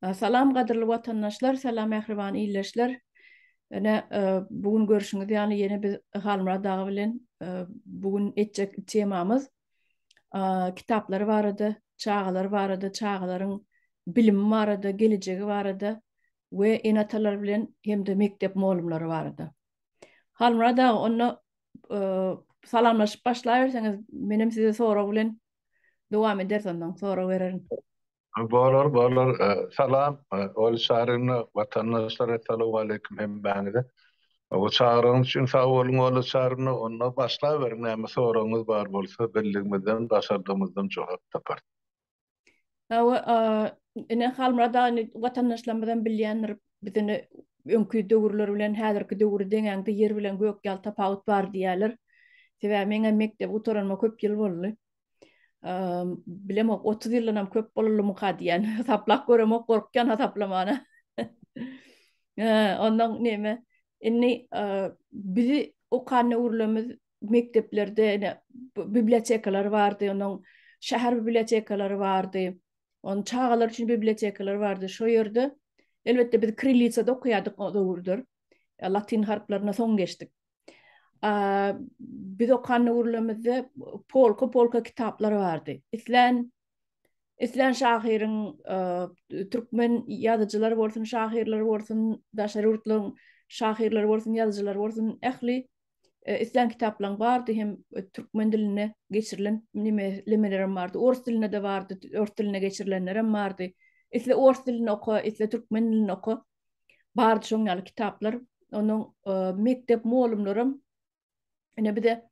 Salam gadyrly watandaşlar, salam mähriban ildeşler. Ine, bu gün görşüňiz ýaly ýene biz Halmyrat aga bilen bu gün etjek temamyz kitaplar barada, çagalar barada, çagalaryň bilimi barada, gelejegi barada we ene-atalar bilen hem-de mekdep mugallymlary barada. Halmyrat aga, onda salamlaşyp başlaberseňiz, menem size sorag bilen dowam ederis ondan, sorag bererin. Bolar, bolar. Salam, Oly Çaryna, watandaşlar, Essalawwaleýkim hemmäňize. Bu çagyrygyňyz üçin sag boluň, Oly Çaryna. Onda başlaberiň, näme soragyňyz bar bolsa, bildigimizden, başardygymyzdan jogap taparys. Hawa, ine Halmyrat aga, indi watandaşlarymyzam bilýändir, biz indi öňki döwürler bilen häzirki döwri deňäňde ýer bilen gök ýaly tapawut bar diýýärler. Sebäbi meňem mekdebi gutaranyma köp ýyl boldy. Bilemok, 30 ýyldanam köp bolalymyka diýýän. Hasaplap göremok, gorkýan hasaplamana. Ondan neme, indi bizi okan döwürlerimiz mekdeplerde ine bibliotekalar bardy, onuň şäher bibliotekalary bardy, onuň çagalar üçin bibliotekalar bardy. Şo ýerde elbetde biz kirillisada okaýardyk o döwürler. Latyn harplaryna soň geçdik. Biz okan döwürlerimizde polka-polka kitaplar bardy. Islän islän şahyryň türkmen ýazyjylary bolsun, şahyrlary bolsun, daşary ýurtlaryň şahyrlary bolsun, ýazyjylary bolsun, ähli islän kitaplaryň bardy hem türkmen diline geçirilen nimelerem bardy. Ors dilinde-de bardy, ors diline geçirilenlerem bardy. Isle ors dilinde oka, isle türkmen dilinde oka. Bardy şoň ýaly kitaplar. Onuň mekdep mugallymlaram ine bize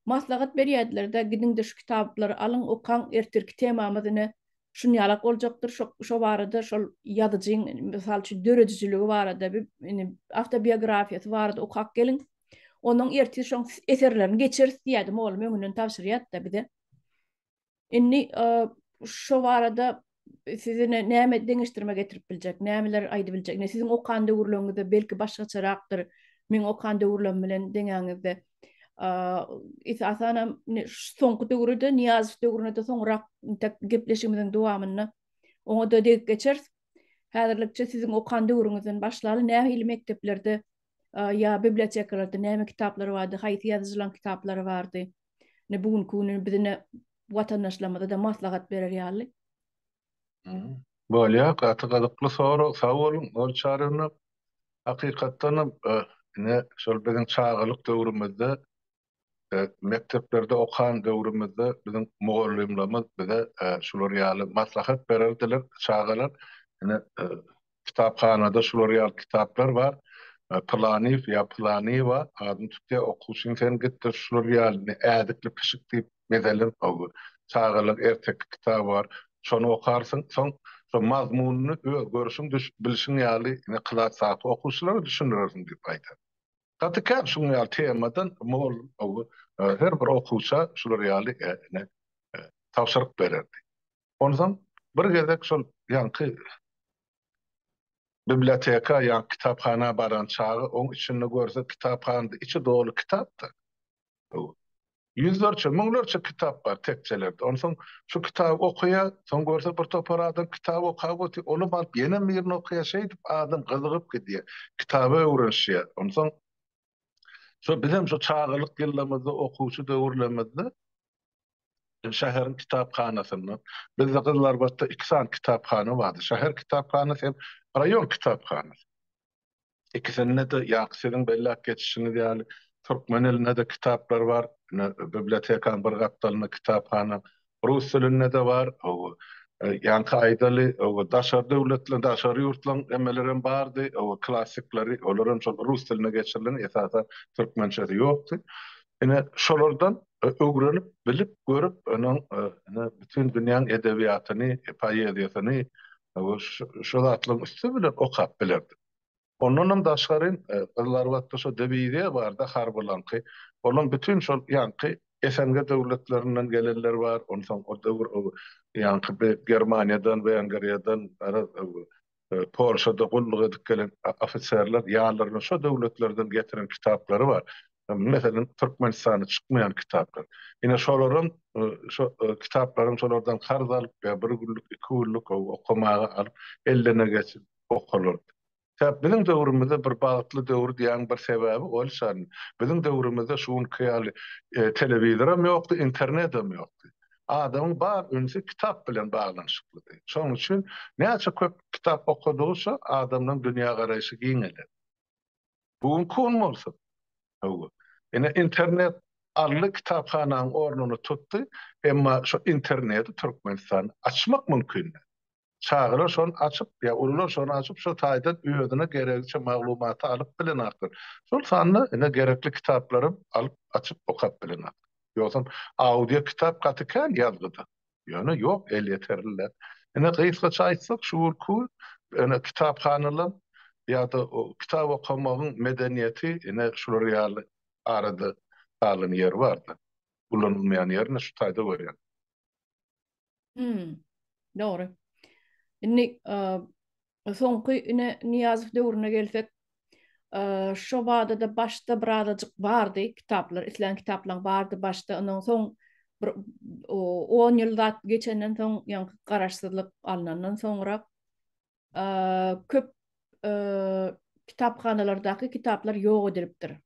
maslahat berýärdiler-de, gidiň-de şu kitaplary alyň, okaň, ertirki temamyz ine şun ýalak boljakdyr, şo, şo barada şol ýazyjyň, mysal üçin, döredijiligi barada, ine awtobiografiýasy barada okap geliň. Onuň ertir şoň eserlerini geçeris diýýärdi, mugallym öňünden tabşyrýardy-da bize. Indi şo barada siz ine näme deňeşdirme getirip biljek, nämeler aýdyp biljek? Ine siziň okan döwürleriňizde belki başgaçarakdyr, meň okan döwürlerim bilen deňäňizde. Esasanam ine soňky döwrüde Nyýazow döwrüne-de soňrak entek gepleşigimiziň dowamynda oňa-da degip geçeris. Häzirlikçe siziň okan döwrüňizden başlaly, nähili mekdeplerde ýa bibliotekalarda näme kitaplar bardy, haýsy ýazyjylaryň kitaplary bardy? Ine bu günki gün biz ine watandaşlarymyza-da maslahat berer ýaly. Bolýar, gaty gyzykly sorag, sag boluň, Ogul Çaryýewna. Hakykatdanam, ine, şol biziň çagalyk döwrümizde, mekdeplerde okan döwrümizde biziň mugallymlarymyz bize şular ýaly maslahat bererdiler, çagalar, ine, Kitaphanada şular ýaly kitaplar bar. Pylanyýew ýa Pylanyýewa adyny tutýar, okuwçyň sen git-de şular ýaly ädikli pişik diýip meselem çagalar erteki kitaby bar. Şony okarsyň, soň şo mazmunyny öz görşüň, bilşiň ýaly ine klasdaky okuwçylara düşündirersiň diýip aýdar. Gaty kän şuň ýaly temadan mugallym her bir okuwça şular ýaly ine tabşyryk bererdi. Onsoň bir gezek şol ýaňky biblioteka, ýaňky kitaphana baran çaga oň içinde görse kitaphanada içi doly kitapdyr. Ýüzlerçe, müňlerçe kitap bar tekjelerde. Onsoň şu kitaby okaýar, soň görse bir topar adam kitap okap otyr, olam alyp ýenem birini okaýar, şeýdip adam gyzygyp gidýär, kitaba öwrenişýär. Onsoň şo bizem şo çagalyk ýyllarymyzda, okuwçy döwürlerimizde Şäheriň kitaphanasynda, bizde Gyzylarbatda iki sany kitaphana bardy. Şäher kitaphanasy hem raýon kitaphanasy. Ikisinde-de ýaňky siziň belläp geçişiňiz ýaly türkmen dilinde-de kitaplar bar. Ine, bibliotekanyň bir gapdalynda kitaphana. Rus dilinde-de bar. Hawa. Ýaňky aýdaly, hawa, daşary döwletler, daşary ýurtlaryň emelerem bardy, hawa, klassyklary, olar hem şol rus diline geçirilen, esasan türkmençesi ýokdy. Ine, şolardan öwrenip, bilip, görüp, onuň ine, bütin dünýäň edebiýatyny, poeziýasyny şo zatlaryň üsti bilen okap bilerdik. Ondanam daşgary, Gyzylarbatda şo diwiziýa bardy, harbylaňky. Olaň bütin şol ýaňky SNG döwletlerinden gelenler bar, onsoň o döwür ýaňky Germaniýadan, Wengriýadan, garaz, Polşada gulluk edip gelen ofiserler ýanlaryna şo döwletlerden getiren kitaplary bar. Meselem, Türkmenistanda çykmaýan kitaplar. Ine şolaram şo kitaplaryň şolardan karz alyp ýa bir günlük, iki günlük okamaga alyp ellerine geçip okalardy. Sebäp biziň döwrümizde bir bagtly döwür diýýäň bir sebäbi ol şan. Biziň döwrümizde şu günki ýaly telewizoram ýokdy, internetem ýokdy. Adamyň bar ünsi kitap bilen baglanyşyklydy. Şonuň üçin näçe köp kitap okadygyça adamlaryň dünýägaraýşy giňeler. Bu günki gün bolsa, hawa, ine internet aldy kitaphananyň ornuny tutdy, emma şo interneti Türkmenistanda açmak mümkin däl. Çagalar şony açyp, ýa ulular şony açyp, şo taýdan özüne geregiçe maglumaty alyp bilenakdyr. Şol sanda ine gerekli kitaplaram alyp, açyp okap bilenakdyr. Ýogsam audio kitap gaty kän ýazgyda. Ýöne ýok elýeterli däl. Ine gysgaça aýtsak şu günki gün ine kitaphanalar ýa-da kitap okamagyň medeniýeti ine şular ýaly arada galan ýeri barda. Ulanylmaýan ýerini şu taýda görýän. Hmm. Dogry. Indi soňky ine Nyýazow döwrüne gelsek, şo badada başda birazajyk bardy kitaplar, islän kitaplaň bardy başda, ondan soň bir 10 ýyl zat geçenden soň, ýaňky garaşsyzlyk alnandan soňra köp kitaphanalardaky kitaplar ýok edilipdir.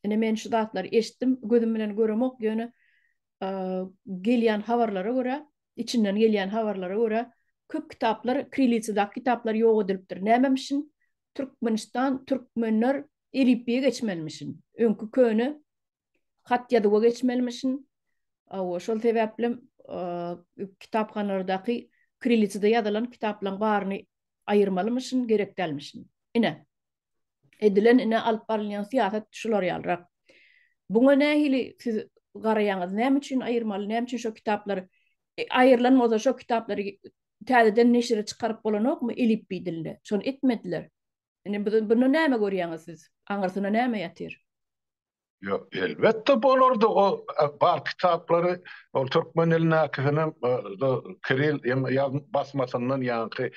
Ine men şu zatlary eşitdim, gözüm bilen göremok, ýöne gelýän habarlara görä, içinden gelýän habarlara görä, köp kitaplar, kirilisadaky kitaplar ýok edilipdir. Nämemişin? Türkmenistan, türkmenler elipbiýe geçmelimişin. Öňki köne hat ýazuwa geçmelimişin. Hawa, şol sebäplem kitaphanalardaky kirilisada ýazylan kitaplaryň baryny aýyrmalymyşyn, gerek dälmişin. Ine, edilen ine alyp barylýan syýasat şular ýalyrak. Buňa nähili siz garaýaňyz? Näme üçin aýyrmaly? Näme üçin şo kitaplar e, aýrylan bolsa şo kitaplary täzeden neşire çykaryp bolanokmy elipbiý dilinde? Şony etmediler. Ine bunda näme görýäňiz siz? Aňyrsynda näme ýatyr? Ýok, elbetde bolardy o bar kitaplary ol türkmen dilindäkisinem kiril ýaz basmasyndan ýaňky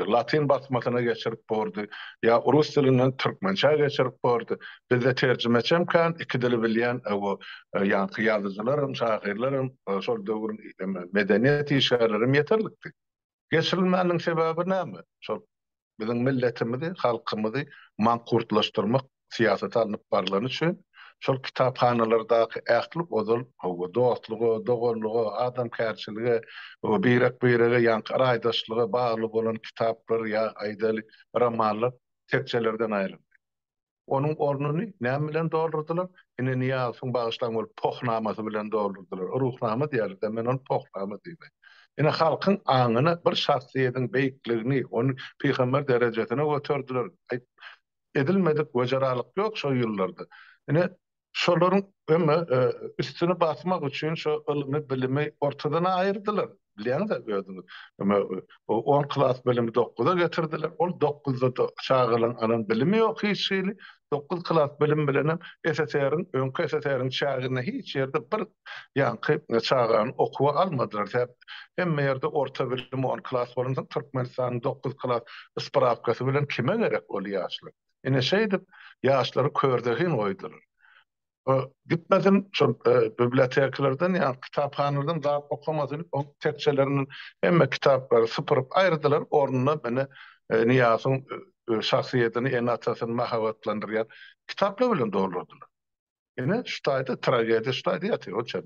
latyn basmasyna geçirip bordy. Ýa rus dilinden türkmençä geçirip bordy. Bizde terjimeçem kän, iki dili bilýän o ýaňky ýazyjylaram, şahyrlaram, şol döwrüň medeniýet işgärlerem ýeterlikdi. Geçirilmäniniň sebäbi näme? Şol biziň milletimizi, halkymyzy mankurtlaşdyrmak syýasaty alnyp barlany üçin şol kitaphanalardaky ähli ozal hawa dostluga, doganlyga, adamkärçilige, birek-birege ýaňky raýdaşlyga bagly bolan kitaplar ýa aýdaly romanlar tekjelerden aýryldy. Onuň ornuny näme bilen doldurdylar? Ine Nyýazowyň bagyşlan bolup Pohnamasy bilen doldurdylar. Ruhnama diýerler-de, men ony Pohnama diýmeýin. Ine halkyň aňyna bir şahsyýediň beýikligini, ony pygamber derejesine göterdiler. Edilmedik wejeralyk ýok şo ýyllarda. Ine Şolaryň öňe üstüni basmak üçin şo ylmy, bilimi ortadan aýyrdylar. Bilýäňiz-ä özüňiz. Öňe on klas bilimi dokguza getirdiler. Ol dokguzda-da çagalaryň alan bilimi ýok hiç hili. Dokguz klas bilim bilenem SSR-iň, öňki SSR-iň çäginde hiç ýerde bir ýaňky çagany okuwa almadylar. Sebäp hemme ýerde orta bilim on klas bolansoň Türkmenistanyň dokguz klas sprawkasy bilen kime gerek ol ýaşlar? Ine şeýdip, ýaşlary körzehin goýdular. Gitmesin şol bibliotekalardan ýa kitaphanalardan zat okamasyn, oň tekjelerinden hemme kitaplary sypyryp aýyrdylar, ornuna ine Nyýazowyň şahsyýetini, ene-atasyny mahabatlandyrýan kitaplar bilen doldurdylar. Ine şu taýda tragediýa şu taýda ýatyr, oçem.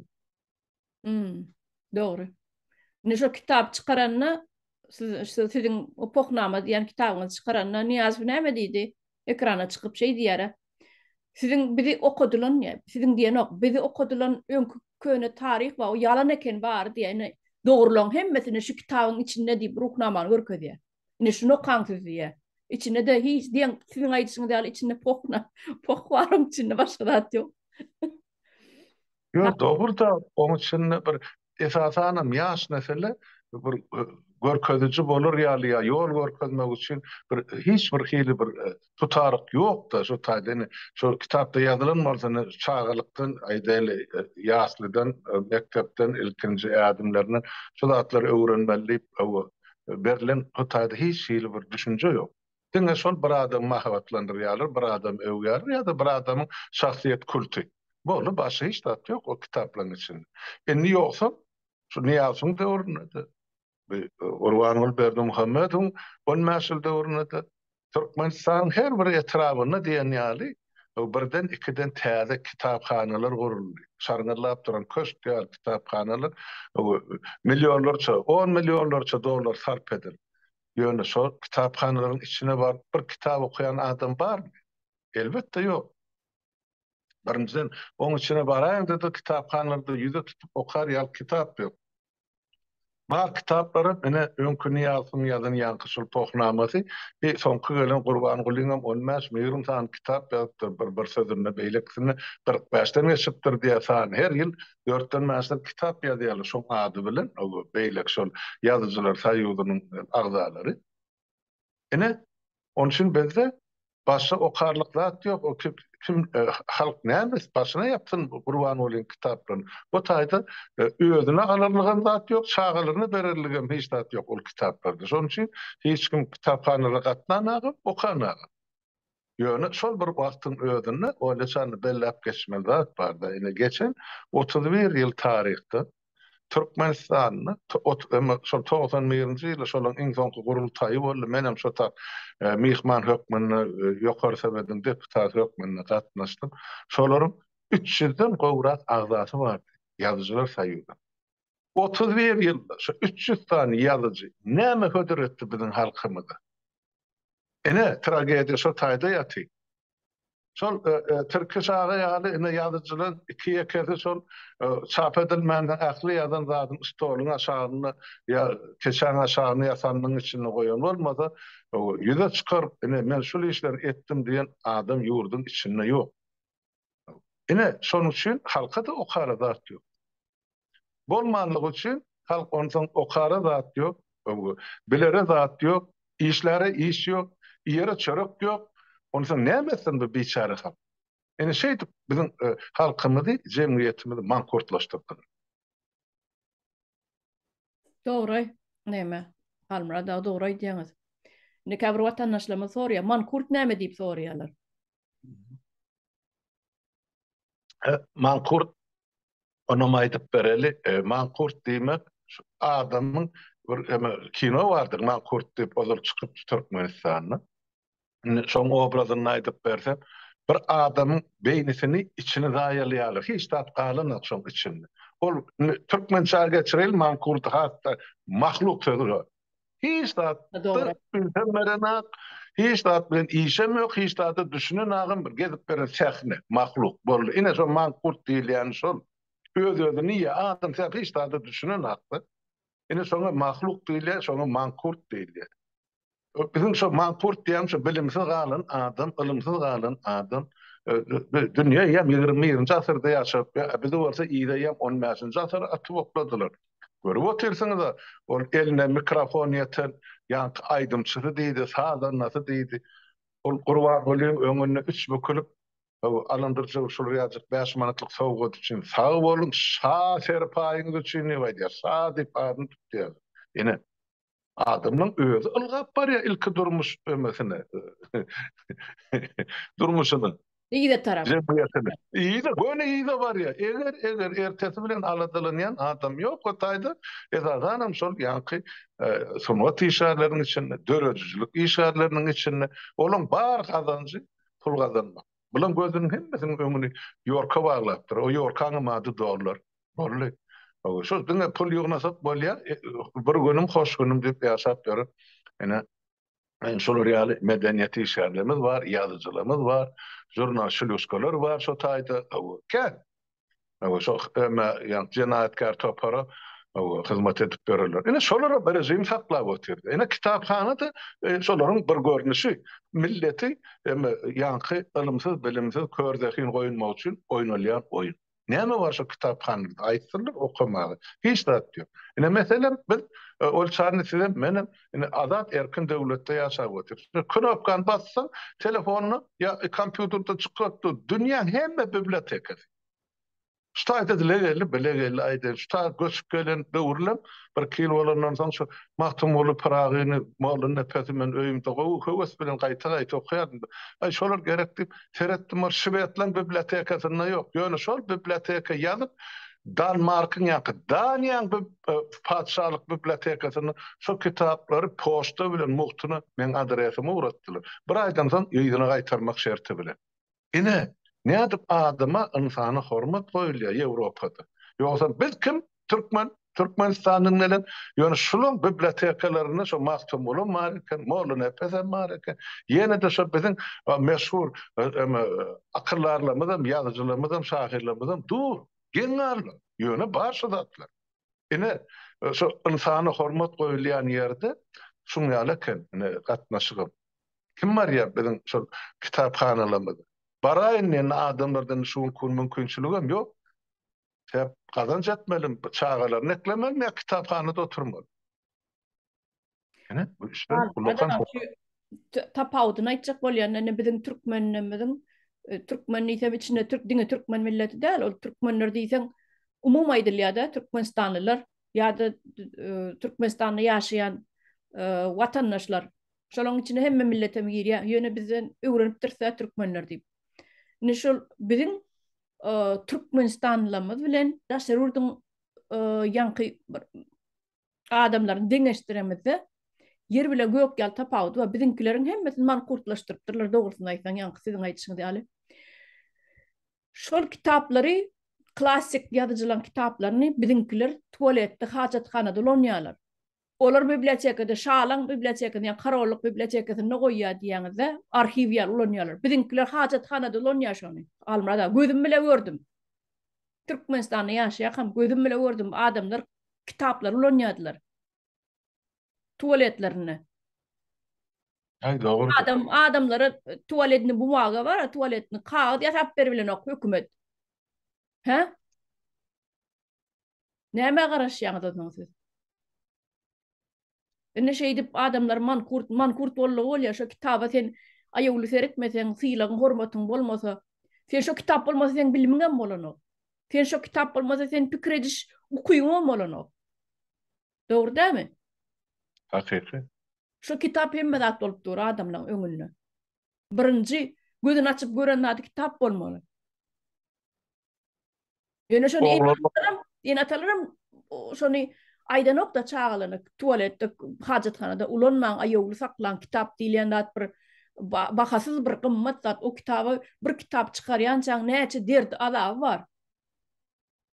Hmm, dogry. Indi şo kitap çykaranda siz siziň o Pohnama diýen kitabyňyzy çykaranda Nyýazow näme diýdi? Ekrana çykyp şeý diýýär. Siziň bizi okadylan diýýär. Siziň diýenok, bizi okadylan öňki köne taryh bar, o ýalan eken bary diýýär. Ine dogrularyň hemmesini şu kitabyň içinde diýip Ruhnamany görkezýär. Ine şuny okaň siz diýýär. Içinde-de hiç diýen siziň aýdyşyňyz ýaly içinde pohna, poh bar oň içinde başga zat ýok. Ýok, dogry-da, oň içinde bir esasanam ýaş nesile bir görkeziji bolar ýaly ýa ýol görkezmek üçin bir hiç bir hili bir tutaryk ýok-da şu taýda indi şol kitapda ýazylan bolsa indi çagalykdan aýdaýly ýaşlydan mekdepden ilkinji ädimlerinden şu zatlary öwrenmeli diýip berlen bu taýda hiç hili bir düşünje ýok. Diňe şol bir adamy mahabatlandyrýarlar, bir adamy öwýärler ýa-da bir adamyň şahsyýet kulty. Boldy, başga hiç zat ýok o kitaplaryň içinde. Indi ýogsam şu Nyýazowyň döwründe-de, Gurbanguly Berdimuhamedowyň 15 ýyl döwründe-de Türkmenistanyň her bir etrabynda diýen ýaly birden-ikiden täze kitaphanalar guruldy. Şarňyllap duran köşk ýaly kitaphanalar millionlarça, on millionlarça dollar sarp edildi. Ýöne şol kitaphanalaryň içine baryp bir kitap okaýan adam barmy? Elbetde ýok. Birinjiden, oň içine baraýaňda-da kitaphanalarda ýüze tutup okar ýaly kitap ýok. Bar kitaplaram ine öňki Nyýazowyň ýazan ýaňky şol pohnamasy, bi soňky gelen Gurbangulyňam on bäşmi, 20 sany kitap ýazypdyr bir bir sözünde, beýlekisinde 40 bäşden geçipdir diýýär sany. Her ýyl dörtden-bäşden kitap ýazýarlar şoň ady bilen, beýleki şol ýazyjylar soýuzynyň agzalary. Ine, onuň üçin bizde başga okarlyk zat ýok. O kim, kim e, halk näme başyna ýapsyn Gurbangulyň kitaplaryny. Bu taýda e, özüne alarlygam zat ýok, çagalaryna bererligem hiç zat ýok ol kitaplarda. Şonuň üçin hiç kim kitaphanalara gatnanagam, okanagam. Ýöne şol bir wagtyň özünde Oljaçany belläp geçmeli zat bar-da, ine geçen 31 ýyl taryhda Türkmenistanda şol 91-nji ýylda şolaryň iň soňky gurultaýy boldy. Menem şo tap e, myhman hökmünde e, Ýokary Sowetiň deputaty hökmünde gatnaşdym. Şolaryň 300-den gowrak agzasy bardy Ýazyjylar soýuzynyň. 31 ýylda şu 300 sany ýazyjy näme hödür etdi biziň halkymyza? Ine, tragediýa şo taýda ýatyr. Şol e, e, Tirkiş aga ýaly ine ýazyjylar iki ýekesi şol e, çap edilmänsoň ähli ýazan zadyny stoluň aşagynda ýa keçäň aşagynda ýa sandygyň içinde goýan bolmasa, ýüze çykaryp ine men şul işleri etdim diýen adam ýurduň içinde ýok. Ine şonuň üçin halka-da okara zat ýok. Bolmanlygy üçin halk onsoň okara zat ýok, bilere zat ýok, işläre iş ýok, iýere çörek ýok. Onsoň näme etsin bu biçäre halk? Ine şeýdip biziň e, halkymyzy, jemgyýetimizi mankurtlaşdyrdylar. Dogry, näme? Halmyrat aga dogry aýdýaňyz. Indi käbir watandaşlarymyz soraýar, mankurt näme diýip soraýarlar. E, mankurt Onam aýdyp bereli, e, mankurt diýmek şu adamyň bir eme kino bardyr, mankurt diýip ozal çykypdy Türkmenistanda. Indi şoň obrazyny aýdyp bersem, bir adamyň beýnisini içini zaýalaýarlar, hiç zat galanok şoň içinde. Ol indi türkmençä geçireýin mankurdy has-da mahluk sözi bar. Hiç zat ünsem berenak, hiç zat bilen işem ýok, hiç zada düşünenagam bir gezip beren sähne, mahluk boldy. Ine şo mankurt diýilýäni şol. Öz-özüni iýýär. Adam sen hiç zada düşünenakda. Ine şoňa mahluk diýilýär, şoňa mankurt diýilýär. Biziň şo mankurt diýen şo bilimsiz galan adam, ylymsyz galan adam dünýä eýýäm 21-nji asyrda ýaşap, bizi bolsa yza eýýäm 15-nji asyra atyp okladylar. Görüp otyrsyňyz-a, ol eline mikrofon ýeten ýaňky aýdymçysy diýdi, sazandasy diýdi. Ol Gurbangulyň öňünde üç bükülip, Alandyrjygy şul ýaljyk bäş manatlyk sowgat üçin sag boluň, şa serpaýyňyz üçin diýip aýdýar. Şa diýip adyny tutýar. Ine, adamlaň özi ylgap barýar ilki durmuş ömesine, durmuşyna. Yza tarap. Jemgyýetine. Yza, göni yza barýar. Eger, eger ertesi bilen aladalanýan adam ýok o taýda, esasanam şol ýaňky sungat işgärleriniň içinde, döredijilik işgärleriniň içinde, olaň bar gazanjy pul gazanmak. Bulaň gözüniň hemmesiniň öňüni ýorka baglapdyr. O ýorkaňam ady dollar. Boldy. Şol diňe pul ýygnasak bolýar, bir günüm hoş günüm diýip ýaşap ýörüp, ine, Ine şolar ýaly medeniýet işgärlerimiz bar, ýazyjylarymyz bar, žurnal şlýuskalar bar şo taýda. Kän. Şo ýa jenaýatkär topara hyzmat edip ýörerler. Ine şolara bir režim saklap otyr. Ine kitaphana-da e, şolaryň bir görnüşi. Milleti ýaňky ylymsyz, bilimsiz, kör zehin goýunmak üçin oýnalýan oýun. Näme bar şo kitaphanada aýtsynlar okamaga. Hiç zat ýok. Ine meselem biz e, ol çarny sizem menem ine azat erkin döwletde ýaşap otyrys. Knopkany bassaň telefonda ýa kompýuterde çykyp dur. Dünýäň hemme bibliotekasy. Şu taýda dile geldi, bile geldi aýdaýyn. Şu taý göçüp gelen döwürlem birki ýyl bolandan soň şu Magtymguly Pyragyny, Mollanepesi men öýümde gowy höwes bilen gaýta-gaýta okaýardym. Aý, şolar gerek diýip, seretdim, bir şwedleň bibliotekasynda ýok. Ýöne şol biblioteka ýazyp, Danmarkyň ýaňky Daniýaň patyşalyk bibliotekasynda şo kitaplary poçta bilen mugtuna meň adresime ugratdylar. Bir aýdan soň yzyna gaýtarmak şerti bilen. Ine, nädip adama, ynsana hormat goýulýar Ýewropada. Ýogsam biz kim? Türkmen, Türkmenistandan gelen. Ýöne şulaň bibliotekalarynda şo Magtymgulam bar eken, Mollanepesem bar eken. Ýene-de şo biziň meşhur akyldarlarymyzam, ýazyjylarymyzam, şahyrlarymyzam dur. Geň galdyk. Ýöne bar şo zatlar. Ine, şo ynsana hormat goýulýan ýerde şuň ýaly eken, ine, gatnaşygam. Kim barýar biziň şol kitaphanalarymyza? Baraýyn diýende adamlarda indi şu günki gün mümkinçiligem ýok. Sebäp gazanç etmelimi, çagalaryny eklemelimi ýa kitaphanada oturmaly? Ine, bu işler ullakan tapawudyny aýtjak bolýan, indi biziň türkmenimiziň e, türkmen diýsem içinde türk diňe türkmen milleti däl, ol türkmenler diýseň umumy aýdylýar-da, türkmenistanlylar ýa-da e, Türkmenistanda ýaşaýan e, watandaşlar. Şolaryň içine hemme milletem girýär. Ýöne bizden öwrenipdiris-dä türkmenler diýip. Indi şol biziň türkmenistanlylarymyz bilen daşary ýurduň ýaňky bir adamlaryny deňeşdiremizde ýer bile gök ýaly tapawudy bar. Biziňkileriň hemmesini mankurtlaşdyrypdyrlar, dogrusyny aýtsaň, ýaňky siziň aýdyşyňyz ýaly. Şol kitaplary, klassyk ýazyjylaryň kitaplaryny biziňkiler tualetde, hajathanada ulanýarlar. Olar bibliotekada, şalaň bibliotekasynda, ýa korollyk bibliotekasynda goýýar diýýäňizde, arhiw ýaly ulanýarlar. Biziňkiler hajathanada ulanýar şony. Halmyrat aga, gözüm bile gördüm. Türkmenistanda ýaşaýarkam gözüm bile gördüm, adamlar kitaplary ulanýardylar. Tualetlerinde. Aý dogry. Adam adamlara tualetini bumaga bar, tualetini kagyz ýasap beribilenok hökümet. Hä? Nämä garaşýaňyz onsoň siz? Indi şeýdip adamlar mankurt, mankurt boldugy bolýar. Şo kitaba sen aýawly seretmeseň, sylagyň, hormatyň bolmasa, sen şo kitap bolmasa seň bilimiňem bolanok. Sen şo kitap bolmasa sen pikir ediş ukybyňam bolanok. Dogry dälmi? Hakyky. Şo kitap hemme zat bolup dur adamlaryň öňünde. Birinji gözüni açyp gören zady kitap bolmaly. Ýöne şony ene-atalaram, ene-atalaram şony aýdanok-da çagalaryna tualetde, hajathanada ulanmaň, aýawly saklaň, kitap diýilýän zat bir bahasyz bir gymmat zat. O kitaba bir kitap çykarýançaň näçe derdi, azaby bar.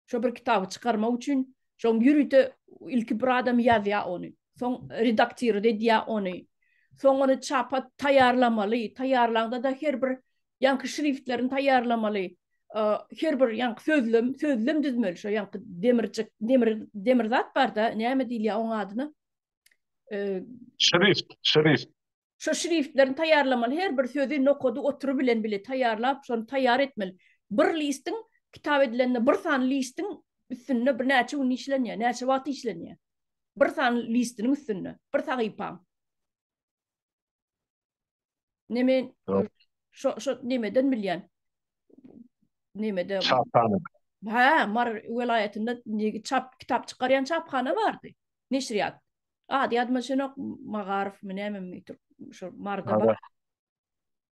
Şo bir kitaby çykarmak üçin şoň ýörite ilki bir adam ýazýar ony. Soň redaktirowat edýär ony. Soň ony çapa taýýarlamaly. Taýýarlaňda-da her bir ýaňky şriftlerini taýýarlamaly. Her bir ýaňky sözlem, sözlem düzmeli. Şo ýaňky demirjik, demir, demir zat bar-da, näme diýilýär oň adyna? Şrift, şrift. Şo şriftlerini taýýarlamaly. Her bir sözi nokady otury bilen bile taýýarlap, şony taýýar etmeli. Bir listiň kitap edilende bir sany listiň üstünde birnäçe gün işlenýär, näçe wagt işlenýär. Bir sany listiniň üstünde, bir sahypaň. Neme şo şo nemeden bilýän. Nemede Çaphana. Hä, Mary welaýatynda çap kitap çykarýan çaphana bardy. Neşirýat. Ady ýadyma düşenok, Magaryfmy nämemi şo Maryda bar.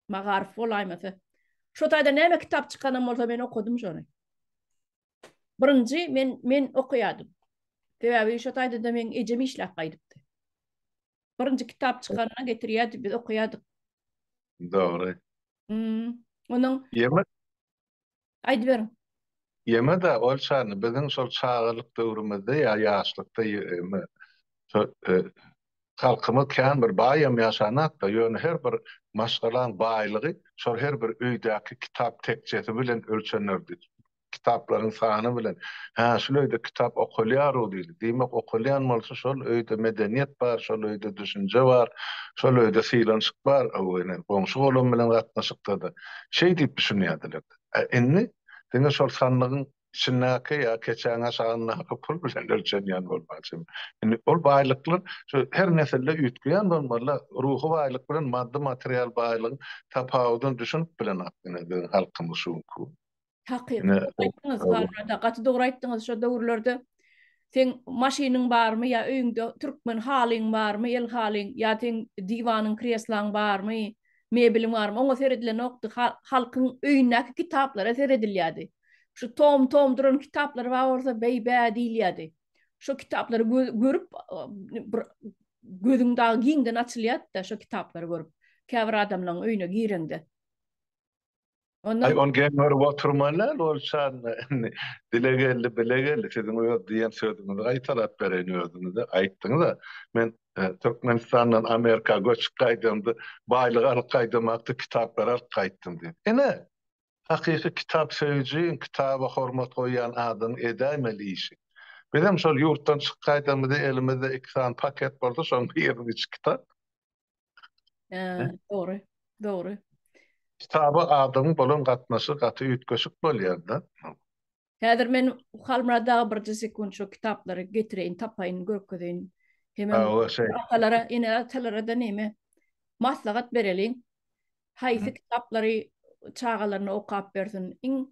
Magaryf bolaýmasa. Şo taýda näme kitap çykanam bolsa men okadym şony. Birinji men men okaýadym. Sebäbi şo taýda-da meň ejem işläp gaýdypdy. Birinji kitap çykanda getirýärdi, biz okaýardyk. Dogry. Hmm. Onuň Ýeme Aýdyberiň. Ýeme-de ol çany biziň şol çagalyk döwrümizde ýa ýaşlykda ýeme şo e, halkymyz kän bir baýam ýaşanakda, ýöne her bir maşgalaň baýlygy şol her bir öýdäki kitap tekjesi bilen ölçenerdi. Kitaplaryň sany bilen, Hä, şul öýde kitap okalýar-ow diýdi. Diýmek, okalýan bolsa, şol öýde medeniýet bar, şol öýde düşünje bar, şol öýde sylanyşyk bar, ine, goňşy-golam bilen gatnaşykda-da şeý diýip düşünýärdiler. Ä, indi diňe şol sandygyň içindäki ýa keçäň aşagyndaky pul bilen ölçenýän bolmaly çemeli. Indi ol baýlyklar şu her nesilde üýtgeýän bolmaly-da, ruhy baýlyk bilen maddy-material baýlygyň tapawudyna düşünip bilenok ine biziň halkymyz şu günki gün. Hakyky aýtdyňyz Halmyrat gaty dogry aýtdyňyz şo döwürlerde seň maşynyň barmy ýa öýüňde türkmen halyň barmy el halyň ýa seň diwanyň kreslaň barmy mebeliň barmy oňa seredilenokdy halkyň öýündäki kitaplara seredilýärdi şu tom tom duran kitaplar bar bolsa beý bä diýilýärdi şo kitaplary görüp bir gözüň dagy giňden açylýardy-da şo kitaplary görüp käbir adamlaryň öýüne gireňde Ondan... Aý, ony geň görüp oturmaly däl, ol şanly. Indi dile geldi, bile geldi. Siziň öz diýen sözüňizi gaýtalap bereýin özüňize. Aýtdyňyz-a, men e, Türkmenistandan Amerika göçüp gaýdamda baýlyk alyp gaýdamakdy, kitaplary alyp gaýtdym diýip. Ine, hakyky kitap söýüji, kitaba hormat goýýan adamyň edäýmeli işi. Bizem şol ýurtdan çykyp gaýdamyzda elimizde iki sany paket bolsa, şoň biriniň içi kitap. Dogry, dogry. Kitaba adamyň bolan gatnaşygy gaty üýtgeşik bolýar-da. Häzir men Halmyrat aga birje sekunt şu kitaplary getireýin, tapaýyn, görkezeýin. Hemem atalara, ene-atalara-da neme maslahat bereliň. Haýsy kitaplary çagalaryna okap bersin. Iň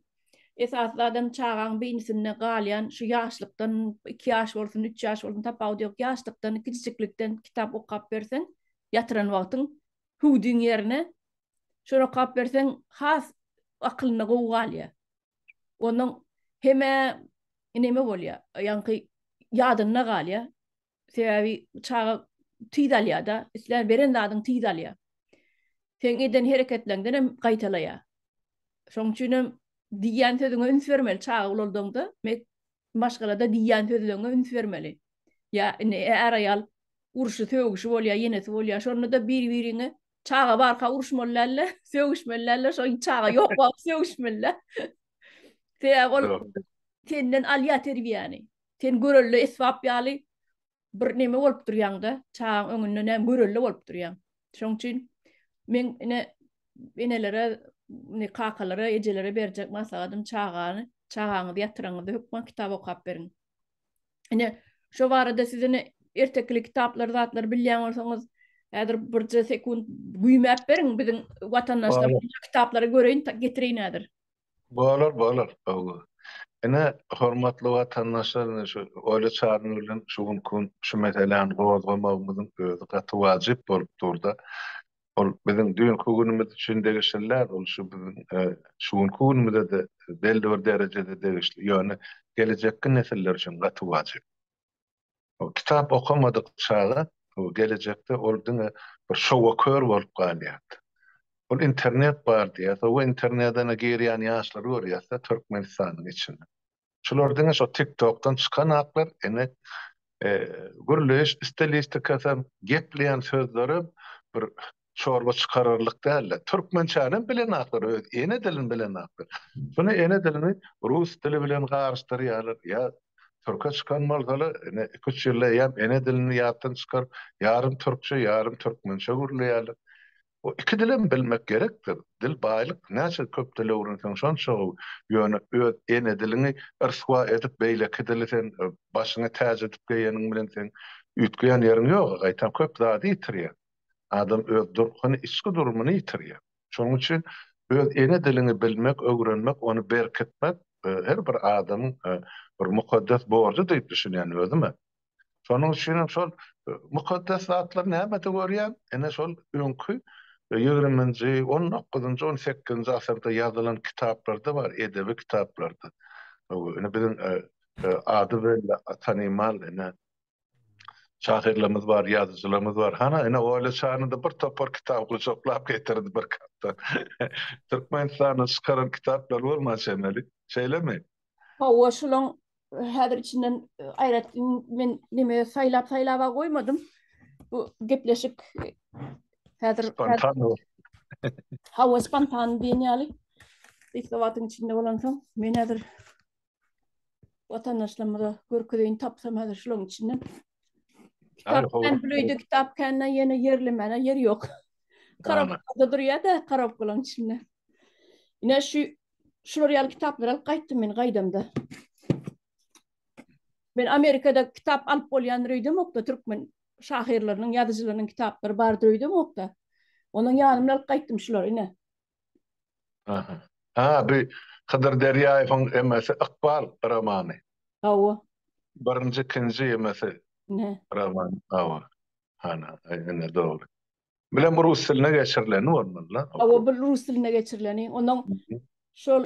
esasy zadam çagaň beýnisinde galýan şu ýaşlykdan 2 ýaş bolsun, 3 ýaş bolsun tapawudy ýok. Ýaşlykdan, kiçijiklikden kitap okap berseň, ýatyran wagtyň hüwdüň ýerine şony okap berseň has akylynda gowy galýar. Onuň heme neme bolýar? Ýaňky ýadynda galýar. Sebäbi çaga tiz alýar-da, islän beren zadyň tiz alýar. Seň eden hereketleňden hem gaýtalaýar. Şoň üçin hem diýýän sözüňe üns bermeli çaga ulaldaňda, maşgalada diýýän sözleňe üns bermeli. Ýa indi är-aýal urşy, sögüşi bolýar, ýenesi bolýar. Şonda-da bir-biriňe çaga barka uruşmaly däl-de, sögüşmeli däl-de, şo çaga ýok wagty sögüşmeli-de. Sebäbi ol senden alýar terbiýäni. Sen görelde esbap ýaly bir neme bolup durýaňda, çagaň öňünde näme görelde bolup durýaň. Şoň üçin men ine enelere, ne kakalara, ejelere berjek maslahatym çagany, çagaňyzy ýatyraňyzda hökman kitap okap beriň. Ine şo barada siz ine ertekili kitaplary zatlary bilýän bolsaňyz, häzir birje sekunt güýmäp beriň biziň watandaşlar kitaplary göreýin, getireýin häzir. Bolar, bolar. Hawa. Ine, hormatly watandaşlar, ine şu Oýla Çaryň bilen şu günki gün şu meseläni gozgamagymyzyň özi gaty wajyp bolup dur-da. Ol biziň düýnki günümiz üçin degişli däl, ol şu biziň şu günki günümize-de belli bir derejede degişli, ýöne gelejekki nesiller üçin gaty wajyp. Kitap okamadyk çaga gelejekde ol diňe bir şowa kör bolup galýar. Ol internet bar diýýär. Sowa internedene girýän ýaşlary görýäs-de Türkmenistanyň içinde. Şular diňe şo TikTokdan çykan aklar ine gürleýiş stilistikasam, gepleýän sözlerem bir çorba çykararlyk däldi. Türkmençänem bilenaklar, öz ene dilini bilenaklar. Şuny ene dilini rus dili bilen garyşdyrýarlar. Ýa türke çykan bolsalar, ine iki-üç ýylda eýýäm ene dilini ýatdan çykaryp, ýarym türkçe, ýarym türkmençe gürleýärler. O iki dilem bilmek gerekdir. Dil baýlyk, näçe köp dil öwrenseň şonça gowy. Ýöne öz ene diliňi yrswa edip beýleki dili sen başyňa täç edip geýeniň bilen seň üýtgeýän ýeriň ýok, gaýtam köp zady ýitirýäň. Adam öz durkuny, içki durumyny ýitirýär. Şonuň üçin öz ene diliňi bilmek, öwrenmek, ony berkitmek her bir adamyň bir mukaddes borjy diýip düşünýän özüm-ä. Şonuň üçin hem şol mukaddes zatlary nämede görýän? Ine şol öňki ýigriminji, on dokuzynjy, on sekizinji asyrda ýazylan kitaplarda bar, edebi kitaplarda. Ine biziň ady belli, tanymal ine Şahyrlarymyz bar, ýazyjylarymyz bar. Hana, ine, Oýla Çarny-da bir topar kitap gujaklap getirdi bir kapdan. Türkmenistanda çykaran kitaplary bolman çemeli. Şeýlemi? Hawa, şulaň häzir içinden aýratyn men neme saýlap-saýlaba goýmadym. Bu gepleşik häzir Spontan. Hawa, spontan diýen ýaly. Gysga wagtyň içinde bolansoň, men häzir Watandaşlarymyza görkezeýin tapsam häzir şularyň içinden. Kitap kän, bu öýde kitap kände ýene ýerlemäne ýer ýok. Karobkada durýar-da, karobkalaryň içinde. Ine şu şular ýaly kitaplary alyp gaýtdym men gaýdamda. Men Amerikada kitap alyp bolýandyr öýdemokda, türkmen şahyrlarynyň, ýazyjylarynyň kitaplary bardyr öýdemokda. Onuň ýanymda alyp gaýtdym şulary ine. Aha. Ha, bu. Hydyr Derýaýewiň emesi Ykbal romany. Hawa. Birinji, ikinji emesi. Ne? Roman, hawa. Hana, ine dogry. Bilen bu rus diline geçirileni bolmaly-la. Hawa, bu rus diline geçirileni. Onuň şol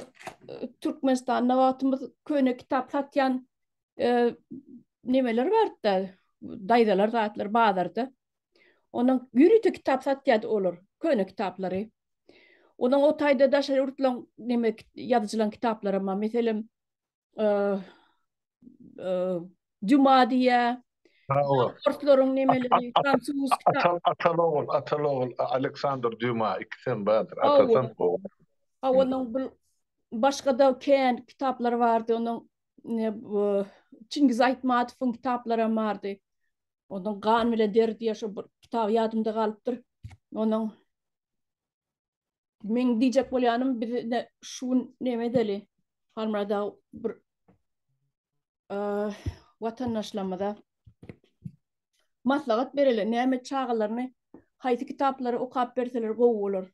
e, Türkmenistanda wagtymyz köne kitap satýan e, nemeler bardy-da, daýzalar zatlar bazarda. Onuň ýörite kitap satýardy olar, köne kitaplary. Onuň o taýda daşary ýurtlaryň neme ýazyjylaryň kitaplary bar. Meselem, e, e, Dýuma diýýär. Hawa. Orslaryň nemeleri, fransuz kitap. Atal, atal ogul, atal ogul Aleksandr Dýuma ikisem bardyr. Atasam ogul. Hawa, onuň bu başga-da kän kitaplary bardy. Onuň Çingiz Aýtmatowyň kitaplaram bardy. Onuň Gan bile der diýe şo bir kitaby ýadymda galypdyr. Onuň Men diýjek bolýanym biz ine şu gün neme edeli? Halmyrat aga bir watandaşlarymyza maslahat bereli. Näme çagalaryny haýsy kitaplary okap berseler gowy bolar?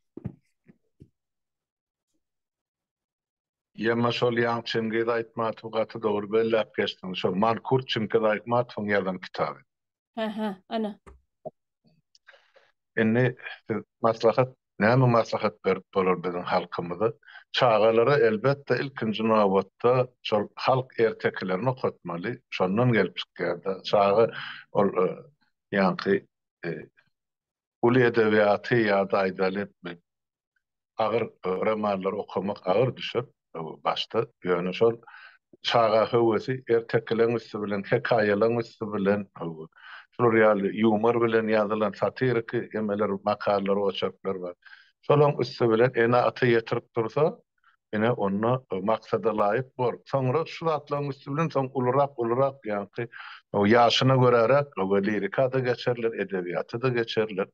Ýemma şol ýaň Çingiz Aýtmatow gaty dogry belläp geçdiň. Şo Mankurt Çingiz Aýtmatowyň ýazan kitaby. Hä hä ana. Indi siz maslahat näme maslahat berip bolar biziň halkymyza? Çagalara elbetde ilkinji nobatda şol halk ertekilerini okatmaly. Şondan gelip çykýar-da. Çaga ol ýaňky uly edebiýaty ýa-da aýdaly agyr romanlary okamak agyr düşer başda, ýöne şol çaga höwesi ertekileň üsti bilen, hekaýalaň üsti bilen, şular ýaly ýumor bilen ýazylan satiriki emeler, makalalar, oçerkler bar. Şolaň üsti bilen ene-ata ýetirip dursa, ine onda maksada laýyk bor. Soňra şu zatlaryň üsti bilen soň ulurak-ulurak ýaňky ýaşyna göräräk lirika-da geçerler, edebiýata-da geçerler.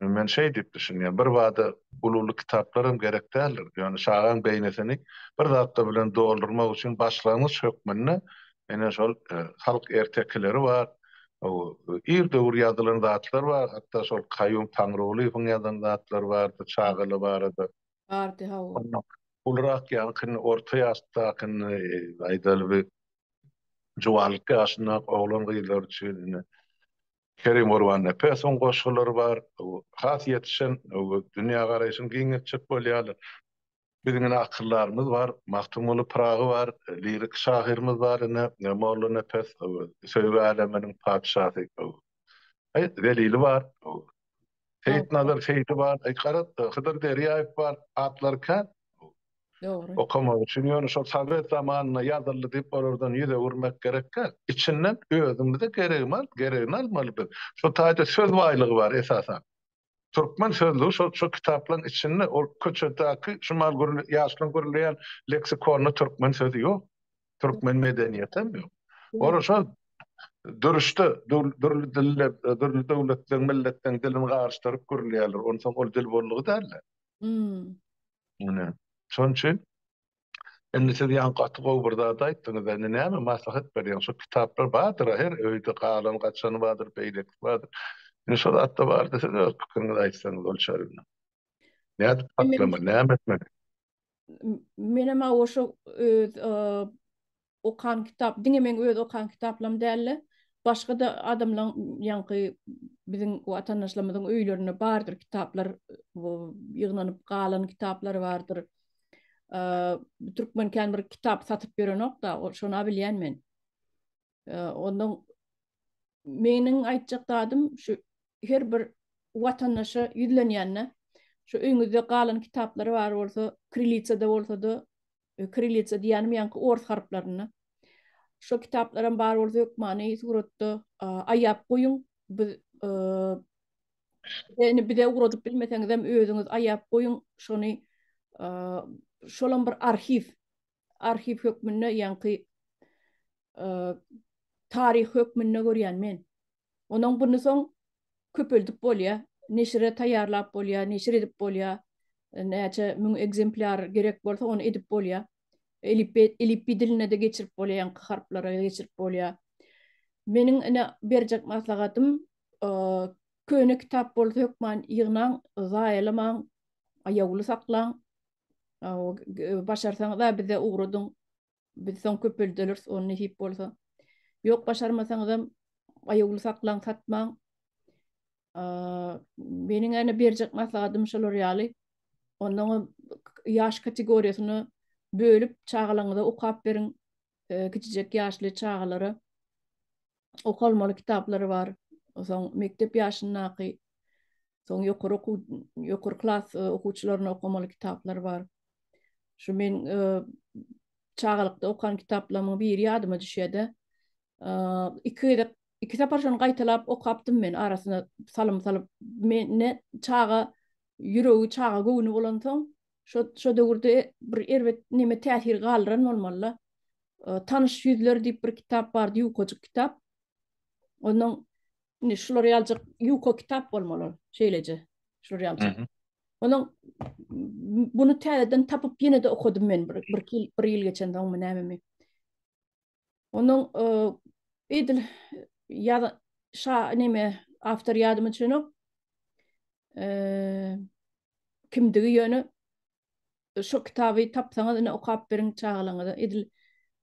Men şeý diýip düşünýän, bir bada uly-uly kitaplaram gerek däldir. Ýöne çagaň beýnisini bir zatlar bilen doldurmak üçin başlangyç hökmünde ine şol halk ertekileri bar, ir döwür ýazylan zatlar bar, hatda şol Kaýum Taňrygulyýewiň ýazan zatlary bardy çagalar barada. Bardy, hawa. Ulurak ýaňkyny, orta ýaşdakyny aýdaly bir juwanlyk ýaşyndaky oglan-gyzlar üçin ine Kerim Gurbannepesowyň goşgulary bar. Has ýetişen, dünýägaraýşyny giňeltjek bolýarlar. Biziň ine akyldarymyz bar, Magtymguly Pyragy bar, lirik şahyrymyz bar ine, Mollanepes, söýgi äleminiň patyşasy. Zelili bar, Seýitnazar Seýdi bar, garaz, Hydyr Derýaýew bar, atlary kän. Dogry. Okamak üçin ýöne şol sowet zamanynda ýazyldy diýip olardan ýüz öwürmek gerek däl. Içinden özümize geregini al, geregini almaly biz. Şo taýda söz baýlygy bar esasan. Türkmen sözlügi şo şo kitaplaryň içinde ol köçedäki şu mal gürle ýaşlaryň gürleýän leksikonynda türkmen sözi ýok. Türkmen medeniýetem ýok. Olar şol dürüşde dürli diller, dürli döwletleriň, milletleriň dilini garyşdyryp gürleýärler. Onsoň ol dil boldugy däl-de. Hmm. Ine, şonuň üçin indi siz ýaňy gaty gowy bir zat aýtdyňyz. Indi näme maslahat berýäň? Şu kitaplar bardyr, her öýde galan gaçany bardyr, beýlekisi bardyr. Indi şo zatda bardy, siz öz pikiriňizi aýtsaňyz ol çörüne. Nädip saklamaly, näme etmeli? Menem hawa şo öz okan kitap, diňe meň öz okan kitaplarym däl-de, başga-da adamlaryň ýaňky biziň watandaşlarymyzyň öýlerinde bardyr kitaplar, bu ýygnanyp galan kitaplar bardyr. Türkmen kän bir kitap satyp ýörenok-da, şony bilýän men. Ondan meniň aýtjak zadym şu her bir watandaşa ýüzlenýände şu öýüňizde galan kitaplar bar bolsa, kirilitsada bolsa-da, kirilitsa diýýänim ýaňky ors harplarynda. Şo kitaplaram bar bolsa hökmany suratda aýap goýuň. Biz indi bize ugradyp bilmeseňizem özüňiz aýap goýuň. Şony şolam bir arhiw arhiw hökmünde ýaňky taryh hökmünde görýän men. Onuň buny soň köpeldip bolýar, neşire taýýarlap bolýar, neşir edip bolýar. Näçe müň ekzemplýar gerek bolsa ony edip bolýar. Elipbiý elipbiý diline-de geçirip bolýar, ýaňky harplara geçirip bolýar. Meniň ine berjek maslahatym, köne kitap bolsa hökman ýygnaň, zaýalamaň, aýawly saklaň. Başarsaňyz-a bize ugradyň. Biz soň köpelderis ony nesip bolsa. Ýok başarmasaňyzam aýawly saklaň satmaň. Meniň ene berjek maslahatym şolar ýaly. Ondan ýaş kategoriýasyna bölüp çagalaryňyza okap beriň. Kiçijek ýaşly çagalara okalmaly kitaplary bar. Soň mekdep ýaşyndaky, soň ýokary okuw, ýokary klas e, okuwçylaryna okamaly kitaplar bar. Şu men e, çagalykda okan kitaplarymyň biri ýadyma düşýär-de. E, iki gezek, iki sapar şony gaýtalap okapdym men arasyna salym salyp. Men ne çaga ýüregi, çaga göwni bolansoň, şo şo döwürde bir erbet neme täsir galdyran bolmaly-da. Tanyş ýüzler diýip bir kitap bardy, ýukajyk kitap. Ondan indi şular ýaljak ýuka kitap bolmaly, şeýleje. Şular ýaljak. Ondan bunu täzeden tapyp ýene-de okadym men bir bir ýyl, bir ýyl geçen soňmy nämemi. Ondan edil ýa şa neme awtor ýadyma düşenok. Kimdigi ýöne Şo kitaby tapsaňyz ine okap beriň çagalaryňyza. Edil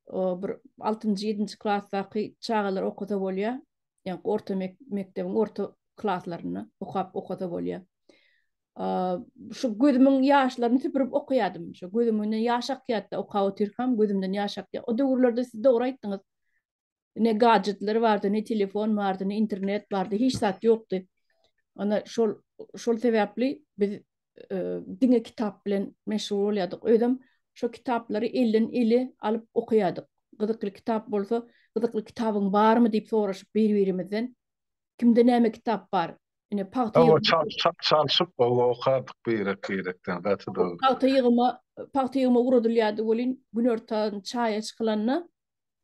bir altynjy, ýedinji klasdaky çagalar okasa bolýar. Ýa orta mekdebiň orta klaslarynda okap okasa bolýar. Şu gözümiň ýaşlaryny süpürip okaýardym. Şu gözümden ýaş akýardy okap otyrkam gözümden ýaş akýar. O döwürlerde siz dogry aýtdyňyz. Ne gadjetler bardy, ne telefon bardy, ne internet bardy, hiç zat ýokdy. Ana şol şol sebäpli biz e, diňe kitap bilen meşgul bolýardyk. Özem şo kitaplary elden ele alyp okaýardyk. Gyzykly kitap bolsa, gyzykly kitabyň barmy diýip soraşyp bir-birimizden. Kimde näme kitap bar? Ine pagta Hawa, çalşyp gowy okardyk birek-birekden, gaty dogry. Pagta ýygyma, pagta ýygyma ugradylýardy welin, günortan çaýa çykylanda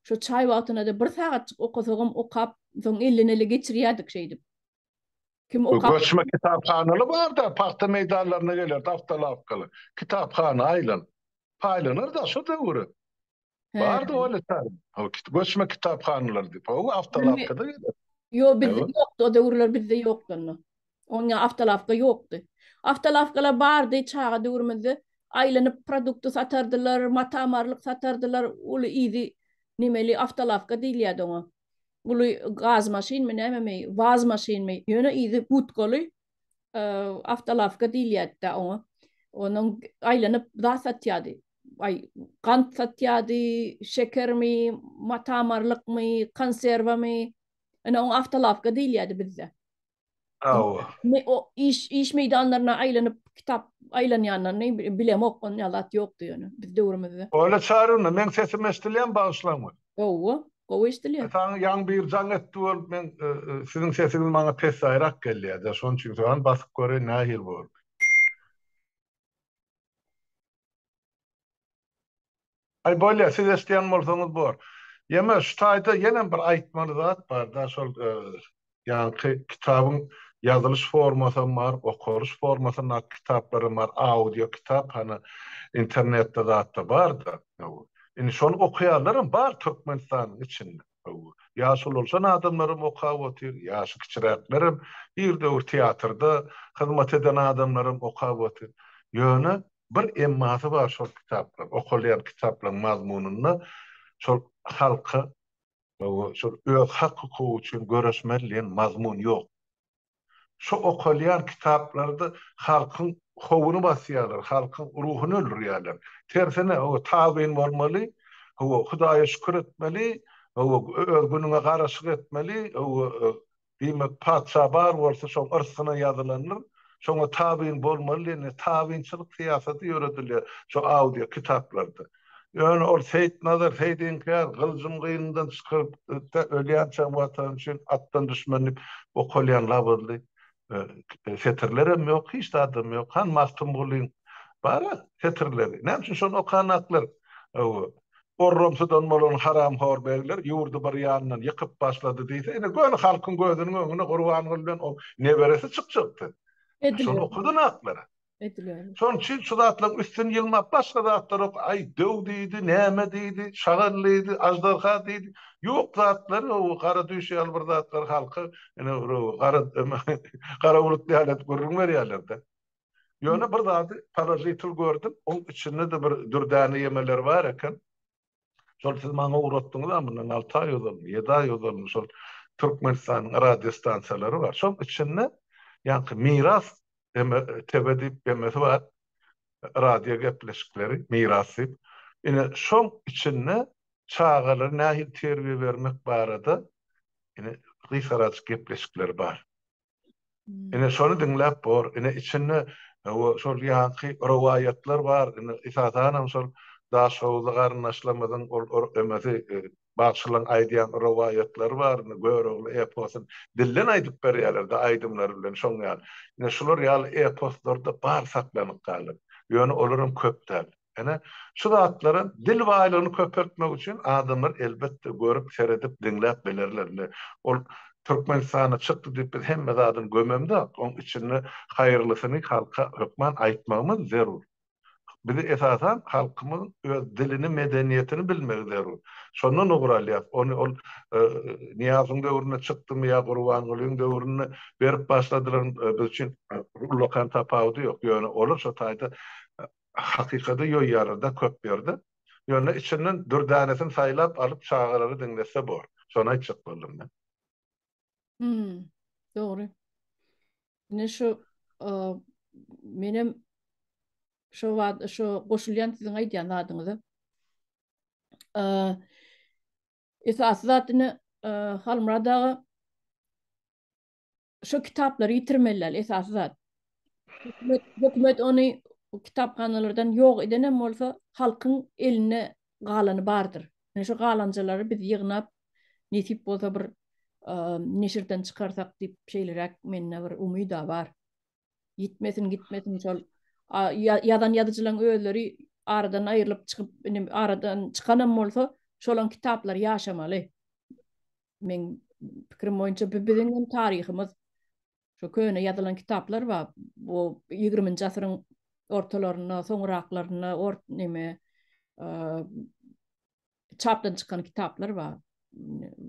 Şo çaý wagtynada bir sagatjyk okasagam okap, soň elden ele geçirýärdik şeýdip. Kim okap. Göçme kitaphanaly barda, pagta meýdanlaryna gelerdi awtolawkaly. Kitaphana aýlanyp. Paýlanardy şo döwür. Bardy ol göçme kitaphanalar diýip. Hawa, awtolawkada gelerdi. Ýok, bizde ýokdy, o döwürler bizde ýokdy onda. Oňa awtolawka ýokdy. Awtolawkalar bardy çaga döwrümizde. Aýlanyp produkty satardylar, mata-marlyk satardylar. Uly yzy nemeli awtolawka diýilýärdi oňa. Uly gaz maşynmy nämemi, waz maşynmy, ýöne yzy budkaly awtolawka diýilýärdi-dä oňa. Onuň aýlanyp zat satýardy. Aý, gant satýardy, şekermi, mata-marlykmy, konserwamy. Ine oňa awtolawka diýilýärdi bizde. Hawa. O iş iş meýdanlaryna aýlanyp kitap aýlanýanlaryny bilemok, onun ýaly zat ýokdy ýöne biz döwrümizde. Oýla Çaryna, meň sesim eşdilýämi bagyşlaň we. Hawa, gowy eşdilýär. Saňa ýaňy biri jaň etdi bolup men siziň sesiňiz maňa pessaýrak gelýärde şonuň üçin soran basyp göreýin nähili boldy. Aý bolýa siz eşdýän bolsaňyz bor. Ýeme şu taýda ýenem bir aýtmaly zat barda şol ýaňky kitabyň ýazylyş formasam bar, okalyş formasyndaky kitaplaram bar, audio kitap hany internetde zatda barda. Indi şony okaýanlaram bar Türkmenistanyň içinde. Ýaşy ulalşan adamlaram okap otyr, ýaşy kiçiräklerem, ir döwür teatrda hyzmat eden adamlaram okap otyr. Ýöne Bir emmasy bar şol kitaplaryň, okalýan kitaplaryň mazmunynda şol halka şol öz hak-hukugy üçin göreşmeli diýen mazmun ýok. Şo okalýan kitaplarda halkyň howuny basýarlar, halkyň ruhuny öldürýärler. Tersine, hawa, tabyn bolmaly, hawa, Hudaýa şükür etmeli, hawa, öz günüňe garaşyk etmeli, hawa, Diýmek, patyşa bar bolsa, şoň yrsgyna ýazylandyr, şoňa tabyn bolmaly diýen tabynçylyk syýasaty ýöredilýär şu audio kitaplarda. Ýöne ol Seýitnazar Seýdiňkär gylyjym gynyndan çykaryp ölýänçäm Watan üçin atdan düşmen diýip okalýan labyzly setirlerem ýok, hiç zadam ýok. Hany Magtymgulyň bar-a setirleri. Näme üçin şony okanaklar? Orramsydan bolan haramhor begler ýurdy bir ýandan ýykyp başlady diýse, ine göni halkyň gözüniň öňüne Gurbanguly bilen oň neberesi çykjakdy. Şony okadanaklar. Şonuň üçin şu zatlaryň üstüni ýylmap başga zatlar ok, aý döw diýdi, näme diýdi, şagal diýdi, aždarha diýdi. Ýok zatlary o gara düýş ýaly bir zatlar halka ine gara gara bulut ýaly edip gürrüň berýärler-de. Ýöne bir zady položitel gördüm, oň içinde-de bir dürdäne ýemeler bar eken. Şol siz maňa ugratdyňyz-a mundan alty aý ozalmy, ýedi aý ozalmy şol Türkmenistanyň radiostansiýalary bar. Şoň içinde ýaňky Miras TV diýip emesi bar, radio gepleşikleri Miras diýip. Ine şoň içinde çagalary nähili terbiýe bermek barada ine gysgaraçyk gepleşikleri bar. Ine şony diňläp bor. Ine içinde şol ýaňky rowaýatlar bar. Ine esasanam şol Daşhowuzly garyndaşlarymyzyň ol emesi bagşylaryň aýdýan rowaýatlary bar. Ine Görogly eposyny dilden aýdyp berýärler-de aýdymlary bilen şoň ýaly. Ine şular ýaly eposlar-da bar saklanyp galan. Ýöne olaram köp däl. Ine, şu zatlaram dil baýlygyny köpeltmek üçin adamlar elbetde görüp, seredip, diňläp bilerler. Indi ol Türkmenistana çykdy diýip biz hemme zadyny gömemzok. Oň içinde haýyrlysyny halka hökman aýtmagymyz zerur. Bizi esasan halkymyzyň öz dilini, medeniýetini bilmegi zerur. Şondan ugur alýas. Ony ol Nyýazowyň döwründe çykdymy ýa Gurbangulyň döwründe berip başladylar, biz üçin ullakan tapawudy ýok. Ýöne olar şo taýda Hakykady ýoýýarlar-da köp ýerde. Ýöne içinden dürdänesini saýlap alyp çagalary diňletse bor. Şony aýtjak boldum men. Hmm, dogry. Ine şu menem şu wagt şu goşulýan siziň aýdýan zadyňyza. Esasy zat ine Halmyrat aga Şo kitaplary ýitirmeli däl, esasy zat. Hökümet, hökümet ony kitaphanalardan ýok edenem bolsa, halkyň elinde galany bardyr. Ine şo galanjalary biz ýygnap, nesip bolsa bir neşirden çykarsak diýip şeýleräk mende bir umyda bar. Ýitmesin, gitmesin şol ýazan ýazyjylaryň özleri aradan aýrylyp çykyp, indi aradan çykanam bolsa, şolaň kitaplary ýaşamaly. Meň pikirim boýunça bu biziň hem taryhymyz. Şu köne ýazylan kitaplar bar. Bu 20-nji asyryň ortalarynda, soňraklarynda ort neme çapdan çykan kitaplar bar.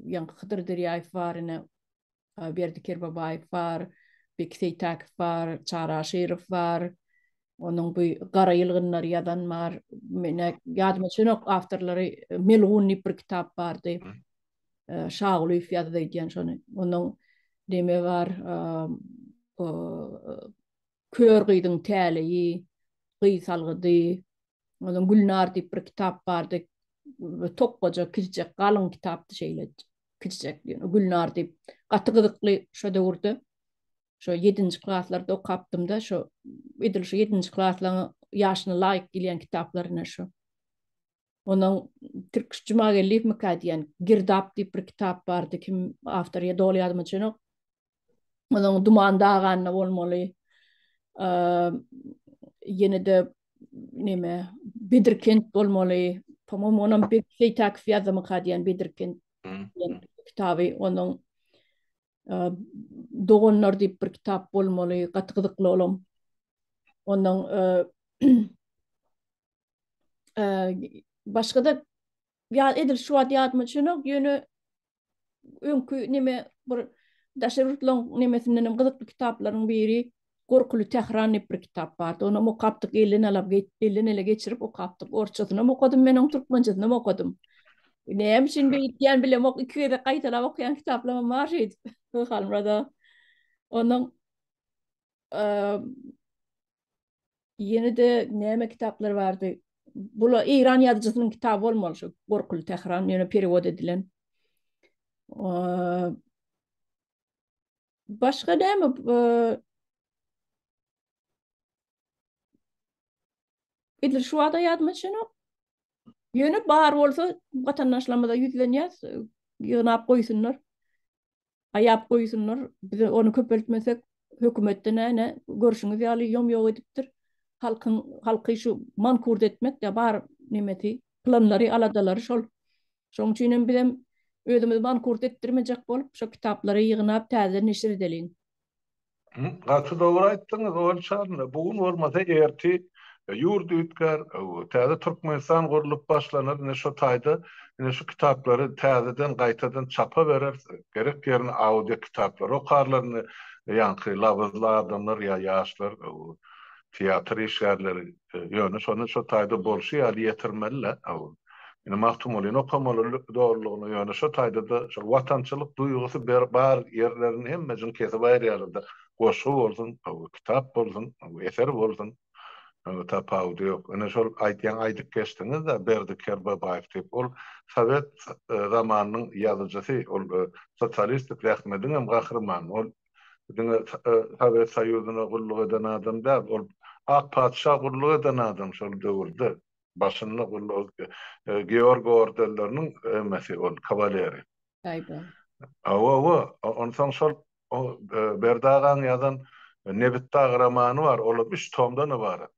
Ýaňky Hydyr Derýaýew bar ine, Berdi Kerbabaýew bar, Beki Seýtäkow bar, Çary Aşyrow bar. Onuň bu Gara ýylgynlary ýazan bar. Mene ýadyma düşenok awtorlary Melgun diýip bir kitap bardy. Şagulyýew ýazdy öýdýän şony. Onuň neme bar, Kör gyzyň täleýi, Gyz salgydy, onuň Gülnar diýip bir kitap bardy. Tokgaja, kiçijek, galyň kitapdy şeýle kiçijek. Gülnar diýip. Gaty gyzykly şo döwürde. Şo ýedinji klaslarda okapdym-da, şo edil şo ýedinji klaslaryň ýaşyna laýyk gelýän kitaplar ine şo. Onuň Tirkiş Jumageldiýewmikä diýen Girdap diýip bir kitap bardy, kim awtory ýa doly ýadyma düşenok. Onuň Duman daganda bolmaly. Ýene-de neme Bedirkent bolmaly. Po-moýmu onam Beki Seýtäkow ýazdymyka diýen Bedirkent diýen kitaby onuň Doganlar diýip bir kitap bolmaly, gaty gyzykly olam. Ondan başga-da ýa edil şu wagt ýadyma düşenok, ýöne öňki neme bir daşary ýurtlaryň nemesinden hem gyzykly kitaplaryň biri Gorkuly Tähran diýip bir kitap bardy. Onam okapdyk, elden alap, elden ele geçirip okapdyk. Orsçasynam okadym, men oň türkmençesinem okadym. Näme üçin beýtýän bilemok, iki gezek gaýtalap okaýan kitaplarym bar şeýdip. Halmyrat aga. Onuň ýene-de näme kitaplar bardy? Bula Eýran ýazyjysynyň kitaby bolmaly şu Gorkuly Tähran, ýöne perewod edilen. Başga näme? Edil şu wagta ýadyma düşenok. Ýöne bar bolsa watandaşlarymyza ýüzlenýäs, ýygnap goýsunlar. Aýap goýsunlar. Biz ony köpeltmesek, hökümetde näne görşüňiz ýaly ýom-ýok edipdir. Halkyň halky şu mankurt etmek de bar nemesi, planlary, aladalary şol. Şoň üçin hem bizem özümizi mankurt etdirmejek bolup, şo kitaplary ýygnap täzeden neşir edeliň. Gaty dogry aýtdyňyz Ogul Çarly. Bu gün bolmasa ertir ýurt üýtgär, täze Türkmenistan gurlup başlanar, ine şo taýda ine şu kitaplary täzeden gaýtadan çapa bereris, gerek ýerine audio kitaplary okarlar indi ýaňky labyzly adamlar ýa ýaşlar. Teatr işgärleri ýöne şony şo taýda bolşy ýaly ýetirmeli-le. Indi Magtymgulyny okamaly dolulygyna ýöne şo taýda-da şol watançylyk duýgusy bar ýerlerini hemmejigini kesip aýyrýarlar-da. Goşgy bolsun, kitap bolsun, eser bolsun tapawudy ýok. Ine şol aýdýan aýdyp geçdiňiz-de Berdi Kerbabaýew diýip ol sowet zamanynyň ýazyjysy, ol sosialistik zähmediňem gahrymany. Ol Diňe Sowet Soýuzyna gulluk eden adam däl, ol Ak patyşa gulluk eden adam şol döwürde. Başynda gulluk Georgiý ordenleriniň emesi ol, kawaleri. Haýba. Hawa, hawa. Onsoň şol Berdi agaň ýazan Nebitdag romany bar, olam üç tomdan ybarat.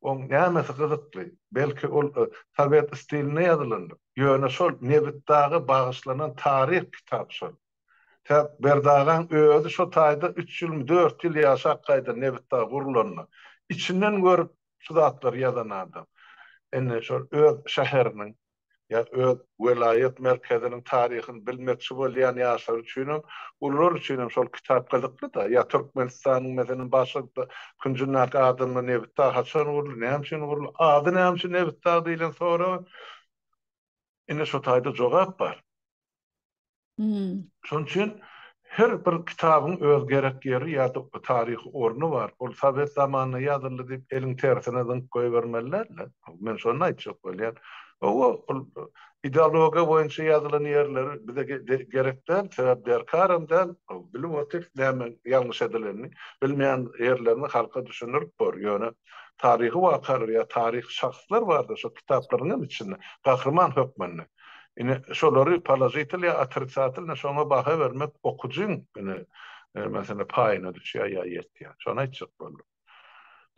Oň nämesi gyzykly? Belki ol sowet stilinde ýazylandyr. Ýöne şol Nebitdaga bagyşlanan taryh kitap şol. Tä Berdi agaň özi şo taýda üç ýylmy, dört ýyl ýaşap gaýdan Nebitdag gurlanda. Içinden görüp şu zatlary ýazan adam. Indi şol öz şäheriniň ýa öz welaýat merkeziniň taryhyny bilmekçi bolýan ýaşlar üçinem, ulular üçinem şol kitap gyzykly-da. Ýa Türkmenistanyň, meselem, başga künjündäki adamlar Nebitdag haçan guruldy, näme üçin guruldy, ady näme üçin Nebitdag diýlen soraga ine şo taýda jogap bar. Şonuň üçin her bir kitabyň öz gerek ýeri ýa-da taryhy orny bar. Ol sowet zamanynda ýazyldy diýip eliň tersine zyňyp goýbermeli däl-de. Men şony aýtjak bolýan. Hawa, ol ideologiýa boýunça ýazylan ýerleri bize gerek däl, sebäp derkaram däl. Bilip otyrys näme ýalňyş edilenini. Bilmeýän ýerlerini halka düşündirip bor. Ýöne taryhy wakalar ýa taryhy şahslar bardyr şo kitaplaryň hem içinde gahryman hökmünde. Ine, şolary položitel ýa otrisatel şoňa baha bermek okujyň ine, meselem, paýyna düşýär ýa ýetýär. Şony aýtjak boldum.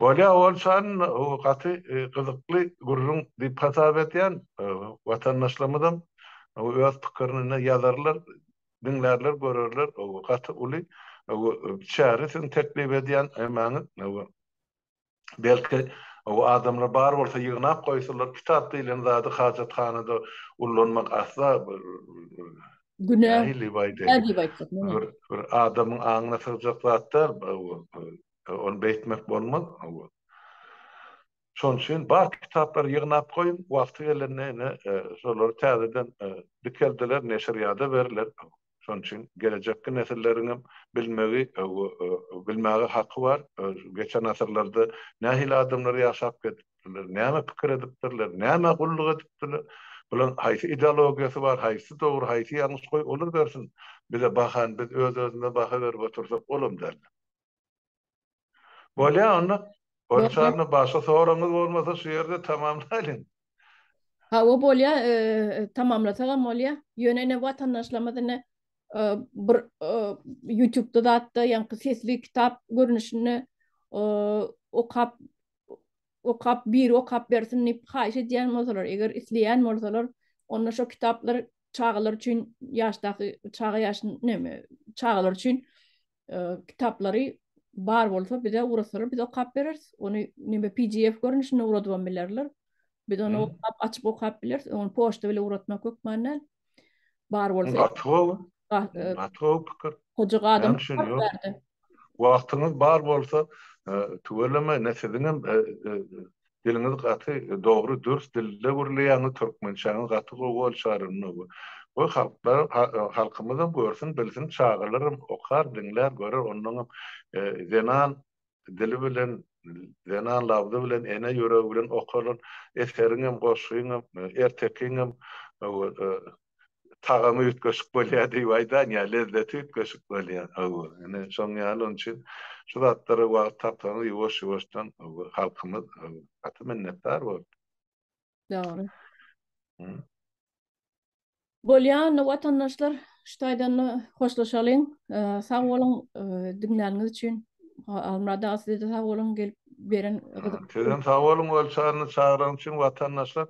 Bolýar, Olçan, gaty gyzykly gürrüň diýip hasap edýän. Watandaşlarymyzam öz pikirini ine ýazarlar, diňlärler, görerler. Gaty uly çäre siziň teklip edýän emäňiz. Belki, o adamlar bar bolsa ýygnap goýsalar, kitap diýlen zady hajathanada ullanmak asla bir Günä. Nähili Günä diýip aýtsak, muny. Bir, bir adamyň aňyna sygjak zat däl. Ony beýtmek bolmaz. Şonuň üçin bar kitaplary ýygnap goýuň, wagty gelende ine şolary täzeden dikeldiler, neşirýada berler. Şonuň üçin gelejekki nesilleriňem bilmegi, bilmäge haky bar. Geçen asyrlarda nähili adamlar ýaşap geçipdirler, näme pikir edipdirler, nämä gulluk edipdirler, bularyň haýsy ideologiýasy bar, haýsy dogry, haýsy ýalňyş, goý olar bersin bize bahany, biz öz-özümize baha berip otursak olam däl. Bolýa onda. Bolçarny başga soragyňyz bolmasa şu ýerde tamamlaýlyň. Hawa bolýa, tamamlasagam bolýa. Ýöne ine watandaşlarymyz ine bir YouTube'da zatda ýaňky sesli kitap görnüşinde okap okap biri okap bersin diýip haýyş edýän bolsalar, eger isleýän bolsalar, onda şo kitaplar çagalar üçin ýaşdaky çaga ýaşyny näme çagalar üçin kitaplary bar bolsa bize ugratsalar biz okap bereris. Ony neme PDF görnüşinde ugradybam bilerler. Biz ony okap açyp okap bileris. Ony poçta bile ugratmak hökman däl. Bar bolsa. Gaty gowy. Gaty gowy pikir. Hojak adam. Wagtyňyz bar bolsa, tüweleme, ne siziňem Diliňiz gaty dogry dürs dilde gürleýäňiz türkmençäňiz gaty gowy bolçarynda bu we halklar halkymyzam görsün bilsin çagalaram okar diňlär görer onnoňam zenan dili bilen zenan labzy bilen ene ýüregi bilen okalan eseriňem goşgyňam ertekiňem Tagamy üýtgeşik bolýar diýip aýdan ýa lezzeti üýtgeşik bolýar. Hawa, ine şoň ýaly onuň üçin şu zatlara wagt tapsaňyz ýuwaş-ýuwaşdan halkymyz gaty minnetdar bolar. Dogry. Bolýa onda watandaşlar şu taýdan hoşlaşalyň. Sag boluň diňläniňiz üçin. Halmyrat aga size-de sag boluň gelip beren gyzykly. Sizem sag boluň Gülçarny çagyran üçin watandaşlar.